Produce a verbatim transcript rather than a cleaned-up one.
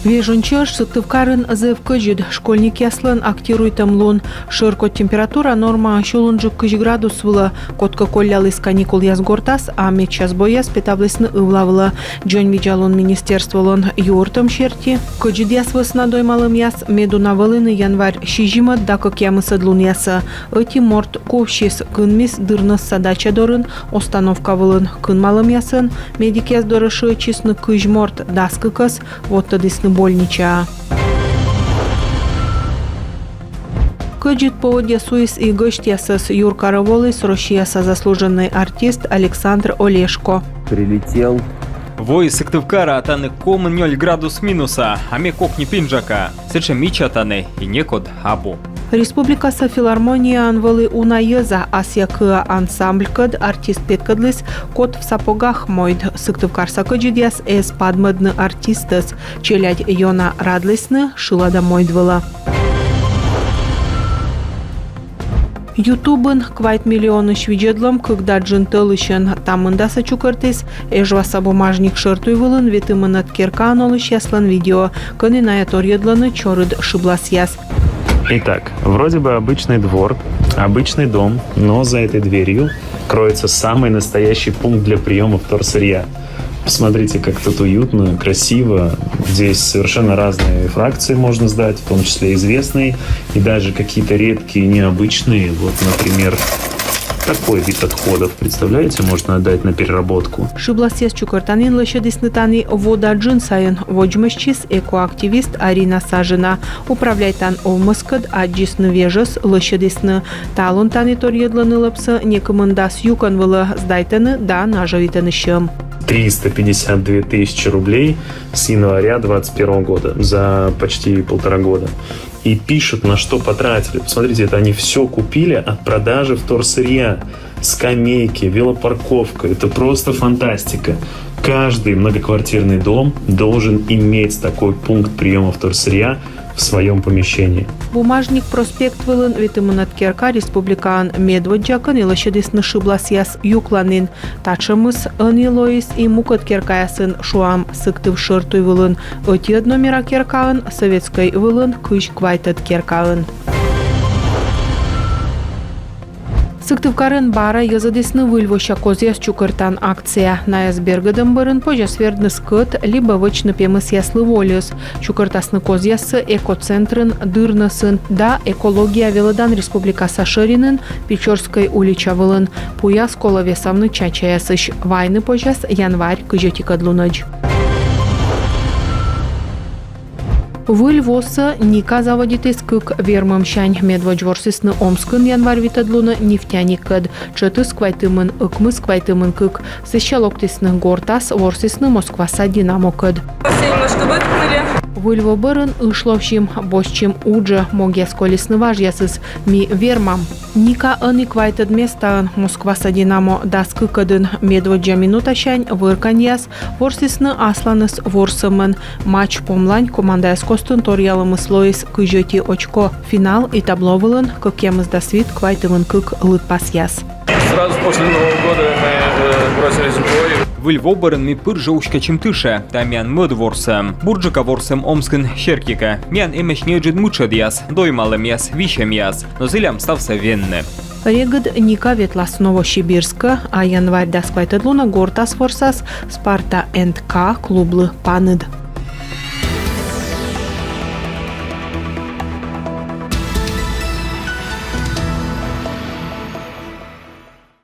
Вежон чӧж Сыктывкарын зэв кӧдзыд. Школьникъяслӧн актируйтӧм лун. Шӧркодь температура нормаысь улынджык кызь градус вылӧ. Кодкӧ колляліс каникулъяс гортас, а медся збойяс петавлісны ывла вылӧ. Дзоньвидзалун министерстволӧн юӧртӧм серти, кӧдзыдъяс вӧсна доймалӧмъяс медуна вӧліны январь сизимӧд да кӧкъямысӧд лунъясӧ. Ӧти морт кувсис, кынмис Дырнӧсса дача дорын остановка вылын. Кынмалӧмъясӧн медикъяс дорӧ шыӧдчисны кызь морт, дас кыкӧс воттӧдісны больничаӧ. Кӧдзыд поводдя суис и гӧсьтъясӧс. Юркарӧ воліс Россияса заслуженнӧй артист Александр Олешко. Прилетел. Вои Сыктывкарӧ, а тані комын нёль градус минуса, а ме кокни пинжака. Сэтшӧм мича тані, и некод абу. Республикаса филармонияын вӧлі уна йӧза. «Асъя кыа» ансамблькӧд артист петкӧдліс «Кот в сапогах» мойд. Сыктывкарса кӧдзыдъяс эз падмӧдны артистӧс. Челядь ёна радлісны шылада мойд вылӧ. Ютубын квайт миллионысь видзӧдлӧм кык да джын тӧлысьӧн. Та мындасӧ чукӧртіс Эжваса «Бумажник» шӧртуй вылын ветымынӧд керкаын олысьяслӧн видео, кӧні найӧ торйӧдлӧны чорыд шыбласъяс. Итак, вроде бы обычный двор, обычный дом, но за этой дверью кроется самый настоящий пункт для приема вторсырья. Посмотрите, как тут уютно, красиво. Здесь совершенно разные фракции можно сдать, в том числе известные, и даже какие-то редкие, необычные. Вот, например, такой вид отходов, представляете, можно отдать на переработку. Шыбласъяс чукӧртанін лӧсьӧдісны тані вода джын сайын. Водзмӧстчис экоактивист Арина Сажина. Управляйтан овмӧскӧд аддзисны вежӧс, лӧсьӧдісны. Талун тані торйӧдлӧны лӧпсӧ некымын дас юкӧн вылӧ, сдайтӧны да нажӧвитӧны сьӧм. Триста пятьдесят две тысячи рублей с января двадцать первого года, за почти полтора года. И пишут, на что потратили. Посмотрите, это они все купили от продажи вторсырья. Скамейки, велопарковка. Это просто фантастика. Каждый многоквартирный дом должен иметь такой пункт приема вторсырья в своем помещении. «Бумажник» проспект вылын ветымынӧд керка республикаын медводдза, кӧні лӧсьӧдісны шыбласъяс юкланін. Татшӧмыс ӧні лоис и мукӧд керкаясын, шуам, Сыктыв шӧртуй вылын. Ӧтиӧд номера керкаын, Советскӧй вылын, кызь квайтӧд керкаын. Сыктывкарын бара йӧзӧдісны выль вося козъяс чукӧртан акция. Найӧс бергӧдӧм бӧрын позяс вердны скӧт либӧ вӧчны пемӧсъяслы вольӧс. Чукӧртасны козъяссӧ экоцентрын Дырнӧсын да «Экология» велӧдан республикаса шӧринын Печорскӧй улича вылын. Пуяс колӧ весавны чачаясысь. Вайны позяс январь кызь ӧтикӧд лунӧдз. Выль восӧ «Ника» заводитіс кык вермӧмсянь. Медводз ворсісны Омскын январь витӧд лунӧ «Нефтяниккӧд». Тшӧтыс квайтымын ӧкмыс — квайтымын кык. Сэсся локтісны гортас, ворсісны Москваса «Динамокӧд». Все немножко выдохнули. Выль во бӧрын ышловзим, босьтчим уджӧ. Могъяс колисны важъясыс: ми вермам. «Ника» ӧні квайтӧд местаын, Москваса «Динамо» дас кыкӧдын. Медводдза минутасянь вӧрканьяс ворсісны асланыс ворсӧмӧн. Матч помлань командаяс костын торъялӧмыс лоис кызь ӧти очко. Финал и табло вылын кӧкъямысдас вит — квайтымын кык лыдпасъяс. Сразу после Нового года мы э, бросились в бой. Выль во бӧрын ми пыр жӧ уськӧдчим тышӧ, тайӧ миян мӧд ворсӧм. Бурджыка ворсім Омскын серти кӧ. Миян эмӧсь неыджыд мытшӧдъяс, доймалӧмъяс, висьӧмъяс. Но зілям ставсӧ венны. Регыд «Ника» ветлас Новосибирскӧ, а январь дас квайтӧд лунӧ гортас ворсас «Спарта энд К» клублы паныд.